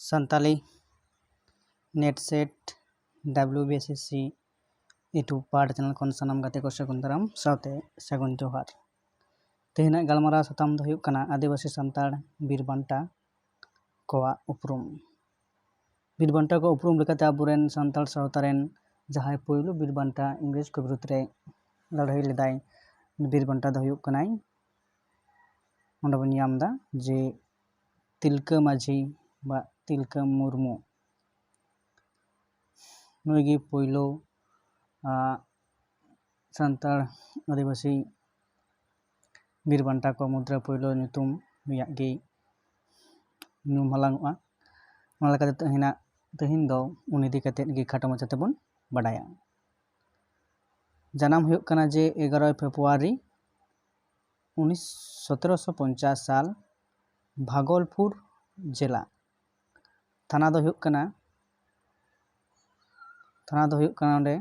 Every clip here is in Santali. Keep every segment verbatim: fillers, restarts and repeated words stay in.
Santali NET SET WBCC YouTube ᱯᱟᱦᱴᱟ ᱪᱮᱱᱮᱞ ᱠᱷᱚᱱ ᱥᱟᱱᱟᱢ ᱜᱟᱛᱮ ᱠᱚ ᱥᱟᱹᱜᱩᱱ ᱫᱟᱨᱟᱢ ᱥᱟᱶᱛᱮ ᱥᱟᱹᱜᱩᱱ ᱡᱚᱦᱟᱨ᱾ ᱛᱮᱦᱮᱧᱟᱜ ᱜᱟᱞᱢᱟᱨᱟᱣ ᱥᱟᱛᱟᱢ ᱫᱚ ᱦᱩᱭᱩᱜ ᱠᱟᱱᱟ ᱟᱹᱫᱤᱵᱟᱹᱥᱤ ᱥᱟᱱᱛᱟᱲ ᱵᱤᱨ ᱵᱟᱱᱴᱟ ᱠᱚᱣᱟᱜ ᱩᱯᱨᱩᱢ᱾ ᱵᱤᱨ ᱵᱟᱱᱴᱟ ᱠᱚ ᱩᱯᱨᱩᱢ ᱞᱮᱠᱟᱛᱮ ᱟᱵᱚᱨᱮᱱ ᱥᱟᱱᱛᱟᱲ ᱥᱟᱶᱛᱟ ᱨᱮᱱ ᱡᱟᱦᱟᱸᱭ ᱯᱳᱭᱞᱳ ᱵᱤᱨ ᱵᱟᱱᱴᱟ ᱤᱝᱨᱮᱡᱽ ᱠᱚ ᱵᱤᱨᱩᱫᱽ ᱨᱮ ᱞᱟᱹᱲᱦᱟᱹᱭ ᱞᱮᱫᱟᱭ, ᱵᱤᱨ ᱵᱟᱱᱴᱟ ᱫᱚ ᱦᱩᱭᱩᱜ ᱠᱟᱱᱟᱭ, ᱚᱸᱰᱮ ᱵᱚᱱ ᱧᱟᱢ ᱮᱫᱟ ᱡᱮ ᱛᱤᱞᱠᱟᱹ ᱢᱟᱹᱡᱷᱤ ᱵᱟ ᱛᱤᱞᱠᱟᱹ ᱢᱩᱨᱢᱩ᱾ ᱱᱩᱭ ᱜᱮ ᱯᱳᱭᱞᱳ, ᱟᱸ, ᱥᱟᱱᱛᱟᱲ ᱟᱹᱫᱤᱵᱟᱹᱥᱤ ᱵᱤᱨ ᱵᱟᱱᱴᱟ ᱠᱚ ᱢᱩᱫᱽᱨᱮ ᱯᱳᱭᱞᱳ ᱧᱩᱛᱩᱢ ᱱᱩᱭᱟᱜ ᱜᱮ ᱧᱩᱢ ᱦᱟᱞᱟᱝᱚᱜᱼᱟ᱾ ᱚᱱᱟ ᱞᱮᱠᱟᱛᱮ ᱛᱮᱦᱮᱧᱟᱜ, ᱛᱮᱦᱮᱧ ᱫᱚ ᱩᱱᱤ ᱤᱫᱤ ᱠᱟᱛᱮᱫ ᱜᱮ ᱠᱷᱟᱴᱚ ᱢᱟᱪᱷᱟ ᱛᱮᱵᱚᱱ ᱵᱟᱰᱟᱭᱟ᱾ ᱡᱟᱱᱟᱢ ᱦᱩᱭᱩᱜ ᱠᱟᱱᱟ ᱡᱮ ᱮᱜᱟᱨᱚᱭ ᱯᱷᱮᱵᱽᱨᱩᱣᱟᱨᱤ ᱩᱱᱤᱥ, ᱥᱚᱛᱨᱚᱥᱚ ᱯᱚᱧᱪᱟᱥ ᱥᱟᱞ, ᱵᱷᱟᱜᱚᱞᱯᱩᱨ ᱡᱮᱞᱟ᱾ ᱛᱷᱟᱱᱟ ᱫᱚ ᱦᱩᱭᱩᱜ ᱠᱟᱱᱟ, ᱛᱷᱟᱱᱟ ᱫᱚ ᱦᱩᱭᱩᱜ ᱠᱟᱱᱟ ᱚᱸᱰᱮ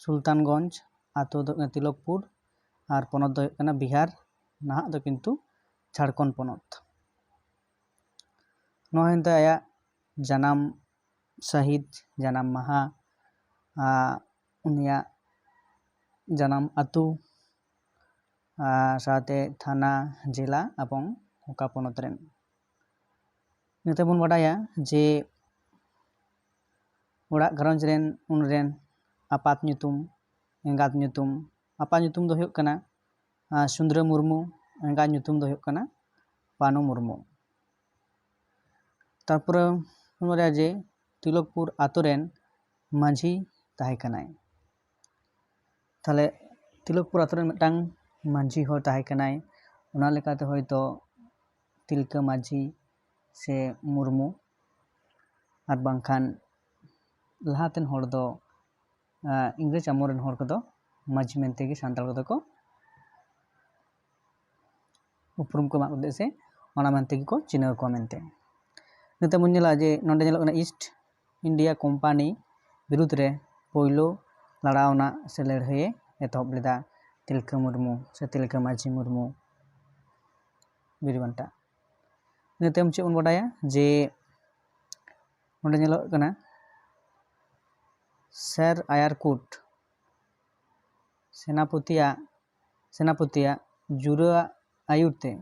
ᱥᱩᱞᱛᱟᱱᱜᱚᱸᱡᱽ, ᱟᱛᱳ ᱫᱚ ᱛᱤᱞᱚᱠᱯᱩᱨ, ᱟᱨ ᱯᱚᱱᱚᱛ ᱫᱚ ᱦᱩᱭᱩᱜ ᱠᱟᱱᱟ ᱵᱤᱦᱟᱨ, ᱱᱟᱦᱟᱜ ᱫᱚ ᱠᱤᱱᱛᱩ ᱡᱷᱟᱲᱠᱷᱚᱸᱰ ᱯᱚᱱᱚᱛ᱾ ᱱᱚᱣᱟ ᱦᱩᱭᱮᱱ ᱛᱟᱭᱟ ᱟᱭᱟᱜ ᱡᱟᱱᱟᱢ ᱥᱟᱹᱦᱤᱛ, ᱡᱟᱱᱟᱢ ᱢᱟᱦᱟ, ᱟᱨ ᱩᱱᱤᱭᱟᱜ ᱡᱟᱱᱟᱢ ᱟᱹᱛᱩ, ᱟᱨ ᱥᱟᱶᱛᱮ ᱛᱷᱟᱱᱟ, ᱡᱮᱞᱟ ᱮᱵᱚᱝ ᱚᱠᱟ ᱯᱚᱱᱚᱛ ᱨᱮᱱ᱾ ᱱᱤᱛᱚᱜ ᱵᱚᱱ ᱵᱟᱰᱟᱭᱟ ᱡᱮ ᱚᱲᱟᱜ ᱜᱷᱟᱨᱚᱸᱡᱽ ᱨᱮᱱ ᱩᱱᱨᱮᱱ ᱟᱯᱟᱛ ᱧᱩᱛᱩᱢ, ᱮᱸᱜᱟᱛ ᱧᱩᱛᱩᱢ, ᱟᱯᱟᱛ ᱧᱩᱛᱩᱢ ᱫᱚ ᱦᱩᱭᱩᱜ ᱠᱟᱱᱟ, ᱟᱸ, ᱥᱩᱱᱫᱨᱟᱹ ᱢᱩᱨᱢᱩ, ᱮᱸᱜᱟᱛ ᱧᱩᱛᱩᱢ ᱫᱚ ᱦᱩᱭᱩᱜ ᱠᱟᱱᱟ ᱯᱟᱱᱩ ᱢᱩᱨᱢᱩ᱾ ᱛᱟᱨᱯᱚᱨᱮ ᱵᱚᱱ ᱵᱟᱰᱟᱭᱟ ᱡᱮ ᱛᱤᱞᱚᱠᱯᱩᱨ ᱟᱛᱳ ᱨᱮᱱ ᱢᱟᱹᱡᱷᱤ ᱛᱟᱦᱮᱸ ᱠᱟᱱᱟᱭ᱾ ᱛᱟᱦᱞᱮ ᱛᱤᱞᱚᱠᱯᱩᱨ ᱟᱛᱳ ᱨᱮᱱ ᱢᱤᱫᱴᱟᱝ ᱢᱟᱹᱡᱷᱤ ᱦᱚᱲ ᱛᱟᱦᱮᱸ ᱠᱟᱱᱟᱭ, ᱚᱱᱟ ᱞᱮᱠᱟᱛᱮ ᱦᱚᱭᱛᱳ ᱛᱤᱞᱠᱟᱹ ᱢᱟᱹᱡᱷᱤ ᱥᱮ ᱢᱩᱨᱢᱩ, ᱟᱨ ᱵᱟᱝᱠᱷᱟᱱ ᱞᱟᱦᱟᱛᱮᱱ ᱦᱚᱲ ᱫᱚ, ᱟᱸ, ᱤᱝᱨᱮᱡᱽ ᱟᱢᱚᱞ ᱨᱮᱱ ᱦᱚᱲ ᱠᱚᱫᱚ ᱢᱟᱹᱡᱷᱤ ᱢᱮᱱᱛᱮ ᱜᱮ ᱥᱟᱱᱛᱟᱲ ᱠᱚᱫᱚ ᱠᱚ ᱩᱯᱨᱩᱢ ᱠᱚ ᱮᱢᱟᱜ ᱠᱚ ᱛᱟᱦᱮᱸᱫ ᱥᱮ ᱚᱱᱟ ᱢᱮᱱᱛᱮ ᱜᱮᱠᱚ ᱪᱤᱱᱦᱟᱹᱣ ᱠᱚᱣᱟ ᱢᱮᱱᱛᱮ᱾ ᱱᱤᱛᱚᱜ ᱵᱚᱱ ᱧᱮᱞᱟ ᱡᱮ ᱱᱚᱰᱮ ᱧᱮᱞᱚᱜ ᱠᱟᱱᱟ East India Company ᱵᱤᱨᱩᱫᱽ ᱨᱮ ᱯᱳᱭᱞᱳ ᱞᱟᱲᱟᱣᱱᱟ ᱥᱮ ᱞᱟᱹᱲᱦᱟᱹᱭᱮ ᱮᱛᱚᱦᱚᱵ ᱞᱮᱫᱟ ᱛᱤᱞᱠᱟᱹ ᱢᱩᱨᱢᱩ ᱥᱮ ᱛᱤᱞᱠᱟᱹ ᱢᱟᱹᱡᱷᱤ ᱢᱩᱨᱢᱩ ᱵᱤᱨ ᱵᱟᱱᱴᱟ᱾ ᱤᱱᱟᱹ ᱛᱟᱭᱚᱢ ᱪᱮᱫ ᱵᱚᱱ ᱵᱟᱰᱟᱭᱟ ᱡᱮ ᱱᱚᱰᱮ ᱧᱮᱞᱚᱜ ᱠᱟᱱᱟ ᱥᱮᱨ ᱟᱭᱟᱨᱠᱩᱴ ᱥᱮᱱᱟᱯᱚᱛᱤᱭᱟᱜ ᱥᱮᱱᱟᱯᱚᱛᱤᱭᱟᱜ ᱡᱩᱨᱟᱹ ᱟᱹᱭᱩᱨ ᱛᱮ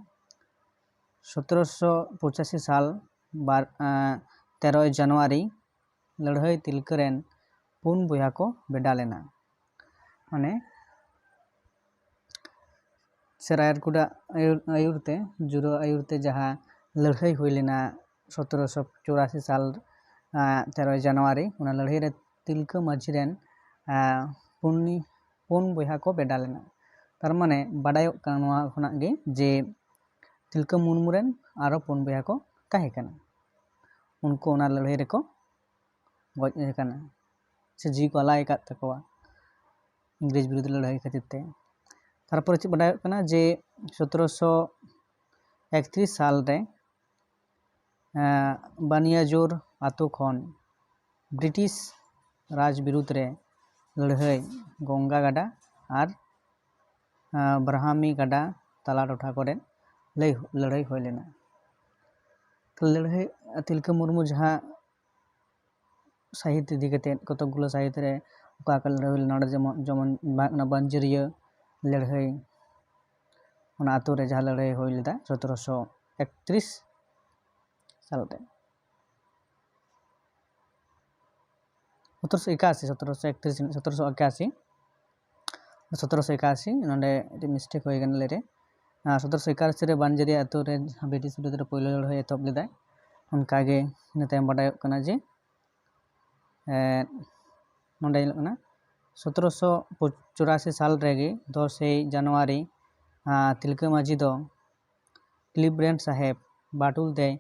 ᱥᱚᱛᱨᱚᱥᱚ ᱯᱚᱸᱪᱟᱥᱤ ᱥᱟᱞ ᱵᱟᱨ ᱛᱮᱨᱚᱭ ᱡᱟᱱᱩᱣᱟᱨᱤ ᱞᱟᱹᱲᱦᱟᱹᱭ ᱛᱤᱞᱠᱟᱹ ᱨᱮᱱ ᱯᱩᱱ ᱵᱚᱭᱦᱟ ᱠᱚ ᱵᱮᱰᱟ ᱞᱮᱱᱟ᱾ ᱢᱟᱱᱮ ᱥᱮᱨ ᱟᱭᱟᱨᱠᱩᱰᱟᱜ ᱟᱹᱭᱩᱨ ᱟᱹᱭᱩᱨ ᱛᱮ ᱡᱩᱨᱟᱹ ᱟᱹᱭᱩᱨ ᱛᱮ ᱡᱟᱦᱟᱸ ᱞᱟᱹᱲᱦᱟᱹᱭ ᱦᱩᱭ ᱞᱮᱱᱟ ᱥᱚᱛᱨᱚᱥᱚ ᱪᱩᱨᱟᱥᱤ ᱥᱟᱞ ᱛᱮᱨᱚᱭ ᱡᱟᱱᱩᱣᱟᱨᱤ, ᱚᱱᱟ ᱞᱟᱹᱲᱦᱟᱹᱭ ᱨᱮ ᱛᱤᱞᱠᱟᱹ ᱢᱟᱹᱡᱷᱤ ᱨᱮᱱ ᱯᱩᱱ ᱯᱩᱱ ᱵᱚᱭᱦᱟ ᱠᱚ ᱵᱮᱰᱟ ᱞᱮᱱᱟ᱾ ᱛᱟᱨ ᱢᱟᱱᱮ ᱵᱟᱰᱟᱭᱚᱜ ᱠᱟᱱᱟ ᱱᱚᱣᱟ ᱠᱷᱚᱱᱟᱜ ᱜᱮ ᱡᱮ ᱛᱤᱞᱠᱟᱹ ᱢᱩᱨᱢᱩ ᱨᱮᱱ ᱟᱨᱚ ᱯᱩᱱ ᱵᱚᱭᱦᱟ ᱠᱚ ᱛᱟᱦᱮᱸ ᱠᱟᱱᱟ, ᱩᱱᱠᱩ ᱚᱱᱟ ᱞᱟᱹᱲᱦᱟᱹᱭ ᱨᱮᱠᱚ ᱜᱚᱡ ᱟᱠᱟᱱᱟ ᱥᱮ ᱡᱤᱣᱤ ᱠᱚ ᱟᱞᱟᱭ ᱟᱠᱟᱫ ᱛᱟᱠᱚᱣᱟ ᱤᱝᱨᱮᱡᱽ ᱵᱤᱨᱩᱫᱽ ᱞᱟᱹᱲᱦᱟᱹᱭ ᱠᱷᱟᱹᱛᱤᱨ ᱛᱮ᱾ ᱛᱟᱨᱯᱚᱨᱮ ᱪᱮᱫ ᱵᱟᱰᱟᱭᱚᱜ ᱠᱟᱱᱟ ᱡᱮ ᱥᱚᱛᱨᱚᱥᱚ ᱮᱠᱛᱨᱤᱥ ᱥᱟᱞ ᱨᱮ ᱵᱟᱱᱤᱭᱟᱡᱳᱨ ᱟᱛᱳ ᱠᱷᱚᱱ ᱵᱨᱤᱴᱤᱥ ᱨᱟᱡᱽ ᱵᱤᱨᱩᱫᱽ ᱨᱮ ᱞᱟᱹᱲᱦᱟᱹᱭ ᱜᱚᱝᱜᱟ ᱜᱟᱰᱟ ᱟᱨ ᱵᱨᱟᱦᱟᱢᱤ ᱜᱟᱰᱟ ᱛᱟᱞᱟ ᱴᱚᱴᱷᱟ ᱠᱚᱨᱮ ᱞᱟᱹᱭ ᱞᱟᱹᱲᱦᱟᱹᱭ ᱦᱩᱭ ᱞᱮᱱᱟ᱾ ᱞᱟᱹᱲᱦᱟᱹᱭ ᱛᱤᱞᱠᱟᱹ ᱢᱩᱨᱢᱩ ᱡᱟᱦᱟᱸ ᱥᱟᱹᱦᱤᱛ ᱤᱫᱤ ᱠᱟᱛᱮᱫ ᱠᱚᱛᱚᱠ ᱜᱩᱞᱳ ᱥᱟᱹᱦᱤᱛ ᱨᱮ ᱚᱠᱟ ᱚᱠᱟ ᱞᱟᱹᱲᱦᱟᱹᱭ ᱦᱩᱭ ᱞᱮᱱᱟ, ᱱᱚᱰᱮ ᱡᱮᱢᱚᱱ ᱡᱮᱢᱚᱱ ᱵᱟᱝ ᱚᱱᱟ ᱵᱟᱹᱧᱡᱟᱹᱨᱤᱭᱟᱹ ᱞᱟᱹᱲᱦᱟᱹᱭ, ᱚᱱᱟ ᱟᱛᱳ ᱨᱮ ᱡᱟᱦᱟᱸ ᱞᱟᱹᱲᱦᱟᱹᱭ ᱦᱩᱭ ᱞᱮᱫᱟ ᱥᱚᱛᱨᱚᱥᱚ ᱮᱠᱛᱨᱤᱥ ᱥᱟᱞ ᱨᱮ᱾ ᱥᱚᱛᱨᱚᱥᱚ ᱮᱠᱟᱥᱤ ᱥᱚᱛᱨᱚᱥᱚ ᱮᱠᱛᱨᱤᱥ ᱥᱚᱛᱨᱚᱥᱚ ᱮᱠᱟᱥᱤ ᱥᱚᱛᱨᱚᱥᱚ ᱮᱠᱟᱥᱤ ᱱᱚᱰᱮ ᱟᱹᱰᱤ ᱢᱤᱥᱴᱮᱠ ᱦᱩᱭ ᱠᱟᱱᱟ ᱞᱟᱹᱭ ᱨᱮ᱾ ᱥᱚᱛᱨᱚᱥᱚ ᱮᱠᱟᱥᱤ ᱨᱮ ᱵᱟᱱᱡᱟᱹᱨᱤ ᱟᱛᱳ ᱨᱮ ᱵᱨᱤᱴᱤᱥ ᱵᱤᱨᱩᱫᱽ ᱨᱮ ᱯᱳᱭᱞᱳ ᱞᱟᱹᱲᱦᱟᱹᱭ ᱮᱛᱚᱦᱚᱵ ᱞᱮᱫᱟᱭ᱾ ᱚᱱᱠᱟᱜᱮ ᱤᱱᱟᱹ ᱛᱟᱭᱚᱢ ᱵᱟᱰᱟᱭᱚᱜ ᱠᱟᱱᱟ ᱡᱮ ᱱᱚᱰᱮ ᱧᱮᱞᱚᱜ ᱠᱟᱱᱟ ᱥᱚᱛᱨᱚᱥᱚ ᱪᱩᱨᱟᱥᱤ ᱥᱟᱞ ᱨᱮᱜᱮ ᱫᱚᱥᱮᱭ ᱡᱟᱱᱩᱣᱟᱨᱤ ᱛᱤᱞᱠᱟᱹ ᱢᱟᱹᱡᱷᱤ ᱫᱚ ᱠᱞᱤᱵᱽᱞᱮᱱᱰ ᱥᱟᱦᱮᱵᱽ ᱵᱟᱴᱩᱞ ᱛᱮᱭ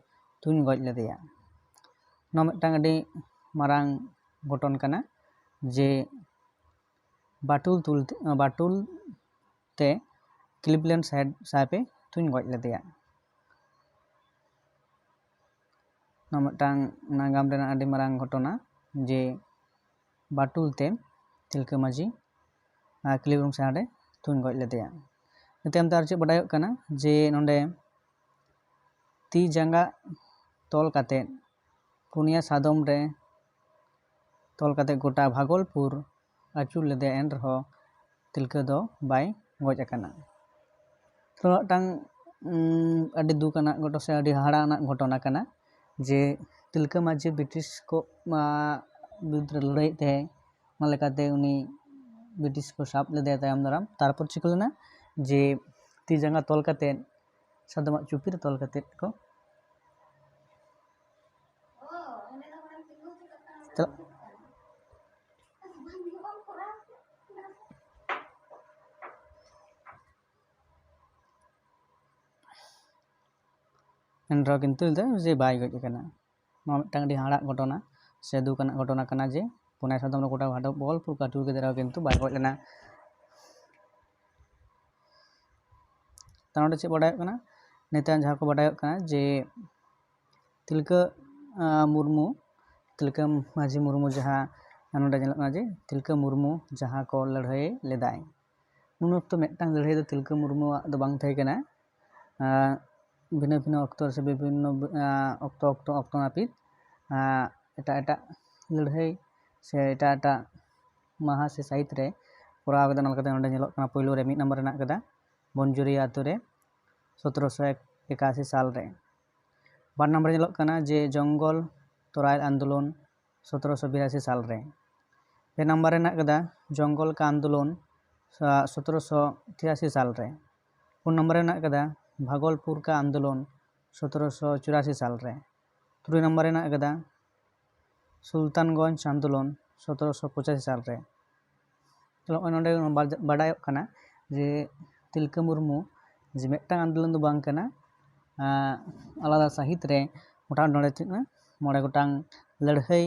ᱛᱩᱧ ᱜᱚᱡ ᱞᱮᱫᱮᱭᱟ᱾ ᱱᱚᱣᱟ ᱢᱤᱫᱴᱟᱝ ᱟᱹᱰᱤ ᱢᱟᱨᱟᱝ ᱜᱷᱚᱴᱚᱱ ᱠᱟᱱᱟ ᱡᱮ ᱵᱟᱴᱩᱞ ᱛᱩᱞ ᱵᱟᱴᱩᱞ ᱛᱮ ᱠᱞᱤᱵᱽᱞᱮᱱᱰ ᱥᱟᱦᱮᱵᱽ ᱥᱟᱦᱮᱵᱽ ᱮ ᱛᱩᱧ ᱜᱚᱡ ᱞᱮᱫᱮᱭᱟ᱾ ᱱᱚᱣᱟ ᱢᱤᱫᱴᱟᱝ ᱱᱟᱜᱟᱢ ᱨᱮᱱᱟᱜ ᱟᱹᱰᱤ ᱢᱟᱨᱟᱝ ᱜᱷᱚᱴᱚᱱᱟ ᱡᱮ ᱵᱟᱴᱩᱞ ᱛᱮ ᱛᱤᱞᱠᱟᱹ ᱢᱟᱹᱡᱷᱤ ᱠᱞᱤᱵᱽᱞᱮᱱᱰ ᱥᱟᱦᱮᱵᱽ ᱮ ᱛᱩᱧ ᱜᱚᱡ ᱞᱮᱫᱮᱭᱟ᱾ ᱤᱱᱟᱹ ᱛᱟᱭᱚᱢ ᱛᱮ ᱟᱨ ᱪᱮᱫ ᱵᱟᱰᱟᱭᱚᱜ ᱠᱟᱱᱟ ᱡᱮ ᱱᱚᱰᱮ ᱛᱤ ᱡᱟᱸᱜᱟ ᱛᱚᱞ ᱠᱟᱛᱮᱫ ᱯᱩᱱᱭᱟ ᱥᱟᱫᱚᱢ ᱨᱮ ᱛᱚᱞ ᱠᱟᱛᱮᱫ ᱜᱚᱴᱟ ᱵᱷᱟᱜᱚᱞᱯᱩᱨ ᱟᱹᱪᱩᱨ ᱞᱮᱫᱮᱭᱟ, ᱮᱱ ᱨᱮᱦᱚᱸ ᱛᱤᱞᱠᱟᱹ ᱫᱚ ᱵᱟᱭ ᱜᱚᱡ ᱟᱠᱟᱱᱟ᱾ ᱛᱚ ᱢᱤᱫᱴᱟᱝ ᱩᱸ, ᱟᱹᱰᱤ ᱫᱩᱠ ᱟᱱᱟᱜ ᱜᱷᱚᱴᱚᱱᱟ ᱥᱮ ᱟᱹᱰᱤ ᱦᱟᱦᱟᱲᱟ ᱟᱱᱟᱜ ᱜᱷᱚᱴᱚᱱᱟ ᱠᱟᱱᱟ ᱡᱮ ᱛᱤᱞᱠᱟᱹ ᱢᱟᱹᱡᱷᱤ ᱵᱨᱤᱴᱤᱥ ᱠᱚ ᱢᱟ ᱵᱤᱨᱩᱫᱽ ᱨᱮ ᱞᱟᱹᱲᱦᱟᱹᱭᱮᱫ ᱛᱟᱦᱮᱸᱫ᱾ ᱚᱱᱟ ᱞᱮᱠᱟᱛᱮ ᱩᱱᱤ ᱵᱨᱤᱴᱤᱥ ᱠᱚ ᱥᱟᱵ ᱞᱮᱫᱮᱭᱟ ᱛᱟᱭᱚᱢ ᱫᱟᱨᱟᱢ᱾ ᱛᱟᱨᱯᱚᱨ ᱪᱤᱠᱟᱹ ᱞᱮᱱᱟ ᱡᱮ ᱛᱤ ᱡᱟᱸᱜᱟ ᱛᱚᱞ ᱠᱟᱛᱮᱫ, ᱥᱟᱫᱚᱢᱟᱜ ᱪᱩᱯᱤ ᱨᱮ ᱛᱚᱞ ᱠᱟᱛᱮᱫ ᱠᱚ ᱪᱟᱞᱟᱜ ᱮᱱ ᱨᱮᱦᱚᱸ ᱠᱤᱱᱛᱩ ᱞᱟᱹᱭ ᱫᱟ ᱡᱮ ᱵᱟᱭ ᱜᱚᱡ ᱟᱠᱟᱱᱟ᱾ ᱱᱚᱣᱟ ᱢᱤᱫᱴᱟᱝ ᱟᱹᱰᱤ ᱦᱟᱦᱟᱲᱟᱜ ᱜᱷᱚᱴᱚᱱᱟ ᱥᱮ ᱫᱩᱠ ᱟᱱᱟᱜ ᱜᱷᱚᱴᱚᱱᱟ ᱠᱟᱱᱟ ᱡᱮ ᱯᱩᱱᱭᱟ ᱥᱟᱫᱚᱢ ᱨᱮ ᱜᱚᱴᱟ ᱵᱷᱟᱜᱚᱞᱯᱩᱨ ᱠᱚ ᱟᱹᱪᱩᱨ ᱠᱮᱫᱮ ᱨᱮᱦᱚᱸ ᱠᱤᱱᱛᱩ ᱵᱟᱭ ᱜᱚᱡ ᱞᱮᱱᱟ᱾ ᱛᱟ ᱱᱚᱰᱮ ᱪᱮᱫ ᱵᱟᱰᱟᱭᱚᱜ ᱠᱟᱱᱟ? ᱱᱮᱛᱟᱨ ᱡᱟᱦᱟᱸ ᱠᱚ ᱵᱟᱰᱟᱭᱚᱜ ᱠᱟᱱᱟ ᱡᱮ ᱛᱤᱞᱠᱟᱹ, ᱟᱸ, ᱢᱩᱨᱢᱩ, ᱛᱤᱞᱠᱟᱹ ᱢᱟᱹᱡᱷᱤ ᱢᱩᱨᱢᱩ ᱡᱟᱦᱟᱸ ᱱᱚᱰᱮ ᱧᱮᱞᱚᱜ ᱠᱟᱱᱟ ᱡᱮ ᱛᱤᱞᱠᱟᱹ ᱢᱩᱨᱢᱩ ᱡᱟᱦᱟᱸ ᱠᱚ ᱞᱟᱹᱲᱦᱟᱹᱭ ᱞᱮᱫᱟᱭ, ᱩᱱ ᱚᱠᱛᱚ ᱢᱤᱫᱴᱟᱝ ᱞᱟᱹᱲᱦᱟᱹᱭ ᱫᱚ ᱛᱤᱞᱠᱟᱹ ᱢᱩᱨᱢᱩᱣᱟᱜ ᱫᱚ ᱵᱟᱝ ᱛᱟᱦᱮᱸ ᱠᱟᱱᱟ᱾ ᱟᱸ, ᱵᱷᱤᱱᱟᱹ ᱵᱷᱤᱱᱟᱹ ᱚᱠᱛᱚ ᱥᱮ ᱵᱤᱵᱷᱤᱱᱱᱚ, ᱟᱸ, ᱚᱠᱛᱚ, ᱚᱠᱛᱚ, ᱚᱠᱛᱚ ᱱᱟᱹᱯᱤᱛ, ᱟᱸ, ᱮᱴᱟᱜ ᱮᱴᱟᱜ ᱞᱟᱹᱲᱦᱟᱹᱭ ᱥᱮ ᱮᱴᱟᱜ ᱮᱴᱟᱜ ᱢᱟᱦᱟ ᱥᱮ ᱥᱟᱹᱦᱤᱛ ᱨᱮ ᱠᱚᱨᱟᱣ ᱠᱟᱫᱟ᱾ ᱚᱱᱟ ᱞᱮᱠᱟᱛᱮ ᱱᱚᱰᱮ ᱧᱮᱞᱚᱜ ᱠᱟᱱᱟ, ᱯᱳᱭᱞᱳ ᱨᱮ ᱢᱤᱫ ᱱᱚᱢᱵᱚᱨ ᱨᱮ ᱦᱮᱱᱟᱜ ᱠᱟᱫᱟ ᱵᱚᱱᱡᱩᱨᱤᱭᱟ ᱟᱛᱳ ᱨᱮ ᱥᱚᱛᱨᱚᱥᱚ ᱮᱠᱟᱥᱤ ᱥᱟᱞ ᱨᱮ᱾ ᱵᱟᱨ ᱱᱚᱢᱵᱚᱨ ᱨᱮ ᱧᱮᱞᱚᱜ ᱠᱟᱱᱟ ᱡᱮ ᱡᱚᱝᱜᱚᱞ ᱛᱚᱨᱟᱭ ᱟᱱᱫᱳᱞᱚᱱ ᱥᱚᱛᱨᱚᱥᱚ ᱵᱤᱨᱟᱥᱤ ᱥᱟᱞ ᱨᱮ᱾ ᱯᱮ ᱱᱚᱢᱵᱚᱨ ᱨᱮ ᱦᱮᱱᱟᱜ ᱠᱟᱫᱟ ᱡᱚᱝᱜᱚᱞ ᱠᱟ ᱟᱱᱫᱳᱞᱚᱱ, ᱥᱟ-, ᱥᱚᱛᱨᱚᱥᱚ ᱛᱤᱨᱟᱥᱤ ᱥᱟᱞ ᱨᱮ᱾ ᱯᱩᱱ ᱱᱚᱢᱵᱚᱨ ᱨᱮ ᱦᱮᱱᱟᱜ ᱠᱟᱫᱟ ᱵᱷᱟᱜᱚᱞᱯᱩᱨ ᱠᱟ ᱟᱱᱫᱳᱞᱚᱱ ᱥᱚᱛᱨᱚᱥᱚ ᱪᱩᱨᱟᱥᱤ ᱥᱟᱞ ᱨᱮ᱾ ᱛᱩᱨᱩᱭ ᱱᱚᱢᱵᱚᱨ ᱨᱮ ᱦᱮᱱᱟᱜ ᱠᱟᱫᱟ ᱥᱩᱞᱛᱟᱱᱜᱚᱸᱡᱽ ᱟᱱᱫᱳᱞᱚᱱ ᱥᱚᱛᱨᱚᱥᱚ ᱯᱚᱸᱪᱟᱥᱤ ᱥᱟᱞ ᱨᱮ᱾ ᱛᱟᱦᱞᱮ ᱱᱚᱜᱼᱚᱭ ᱱᱚᱰᱮ ᱵᱟᱰ-, ᱵᱟᱰᱟᱭᱚᱜ ᱠᱟᱱᱟ ᱡᱮ ᱛᱤᱞᱠᱟᱹ ᱢᱩᱨᱢᱩ ᱡᱮ ᱢᱤᱫᱴᱟᱝ ᱟᱱᱫᱳᱞᱚᱱ ᱫᱚ ᱵᱟᱝ ᱠᱟᱱᱟ, ᱟᱸ, ᱟᱞᱟᱫᱟ ᱥᱟᱹᱦᱤᱛ ᱨᱮ ᱢᱚᱴᱟᱢᱩᱴᱤ ᱱᱚᱰᱮ ᱪᱮᱫ ᱢᱚᱬᱮ ᱜᱚᱴᱟᱝ ᱞᱟᱹᱲᱦᱟᱹᱭ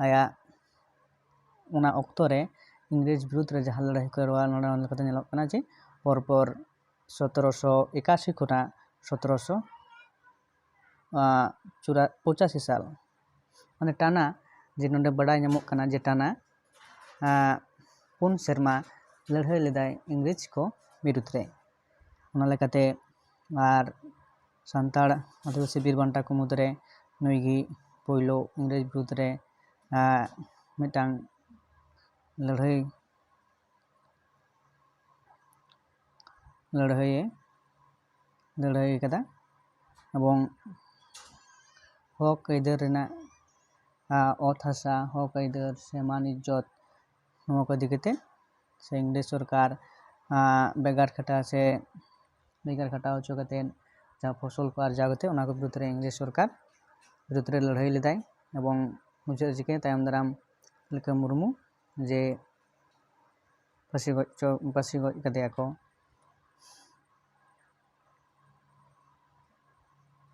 ᱟᱭᱟᱜ ᱚᱱᱟ ᱚᱠᱛᱚ ᱨᱮ ᱤᱝᱨᱮᱡᱽ ᱵᱤᱨᱩᱫᱽ ᱨᱮ ᱡᱟᱦᱟᱸ ᱞᱟᱹᱲᱦᱟᱹᱭ ᱠᱚ ᱨᱚᱲᱟ, ᱱᱚᱰᱮ ᱚᱱᱟ ᱞᱮᱠᱟᱛᱮ ᱧᱮᱞᱚᱜ ᱠᱟᱱᱟ ᱡᱮ ᱯᱚᱨᱯᱚᱨ ᱥᱚᱛᱨᱚᱥᱚ ᱮᱠᱟᱥᱤ ᱠᱷᱚᱱᱟᱜ ᱥᱚᱛᱨᱚᱥᱚ, ᱟᱸ, ᱪᱩᱨᱟ-, ᱯᱚᱸᱪᱟᱥᱤ ᱥᱟᱞ, ᱢᱟᱱᱮ ᱴᱟᱱᱟ ᱡᱮ ᱱᱚᱰᱮ ᱵᱟᱰᱟᱭ ᱧᱟᱢᱚᱜ ᱠᱟᱱᱟ ᱡᱮ ᱴᱟᱱᱟ, ᱟᱸ, ᱯᱩᱱ ᱥᱮᱨᱢᱟ ᱞᱟᱹᱲᱦᱟᱹᱭ ᱞᱮᱫᱟᱭ ᱤᱝᱨᱮᱡᱽ ᱠᱚ ᱵᱤᱨᱩᱫᱽ ᱨᱮ᱾ ᱚᱱᱟ ᱞᱮᱠᱟᱛᱮ ᱟᱨ ᱥᱟᱱᱛᱟᱲ ᱟᱹᱫᱤᱵᱟᱹᱥᱤ ᱵᱤᱨ ᱵᱟᱱᱴᱟ ᱠᱚ ᱢᱩᱫᱽᱨᱮ ᱱᱩᱭ ᱜᱮ ᱯᱳᱭᱞᱳ ᱤᱝᱨᱮᱡᱽ ᱵᱤᱨᱩᱫᱽ ᱨᱮ ᱟᱨ ᱢᱤᱫᱴᱟᱝ ᱞᱟᱹᱲᱦᱟᱹᱭ ᱞᱟᱹᱲᱦᱟᱹᱭᱮ ᱞᱟᱹᱲᱦᱟᱹᱭ ᱠᱟᱫᱟ᱾ ᱮᱵᱚᱝ ᱦᱚᱠ ᱟᱹᱭᱫᱟᱹᱨ ᱨᱮᱱᱟᱜ ᱚᱛ ᱦᱟᱥᱟ, ᱦᱚᱠ ᱟᱹᱭᱫᱟᱹᱨ ᱥᱮ ᱢᱟᱱ ᱤᱡᱽᱡᱚᱛ, ᱱᱚᱣᱟ ᱠᱚ ᱤᱫᱤ ᱠᱟᱛᱮ ᱥᱮ ᱤᱝᱨᱮᱡᱽ ᱥᱚᱨᱠᱟᱨ ᱵᱮᱜᱟᱨ ᱠᱷᱟᱴᱟᱣ ᱥᱮ ᱵᱮᱜᱟᱨ ᱠᱷᱟᱴᱟᱣ ᱦᱚᱪᱚ ᱠᱟᱛᱮ ᱡᱟᱦᱟᱸ ᱯᱷᱚᱥᱚᱞ ᱠᱚ ᱟᱨᱡᱟᱣ ᱠᱟᱛᱮ ᱚᱱᱟ ᱠᱚ ᱵᱤᱨᱩᱫᱽ ᱨᱮ ᱤᱝᱨᱮᱡᱽ ᱥᱚᱨᱠᱟᱨ ᱵᱤᱨᱩᱫᱽ ᱨᱮ ᱞᱟᱹᱲᱦᱟᱹᱭ ᱞᱮᱫᱟᱭ᱾ ᱮᱵᱚᱝ ᱢᱩᱪᱟᱹᱫ ᱨᱮ ᱪᱤᱠᱟᱹ ᱛᱟᱭᱚᱢ ᱫᱟᱨᱟᱢ ᱛᱤᱞᱠᱟᱹ ᱢᱩᱨᱢᱩ ᱡᱮ ᱯᱷᱟᱹᱥᱤ ᱜᱚᱡ ᱪᱚ ᱯᱷᱟᱹᱥᱤ ᱜᱚᱡ ᱠᱟᱫᱮᱭᱟ ᱠᱚ᱾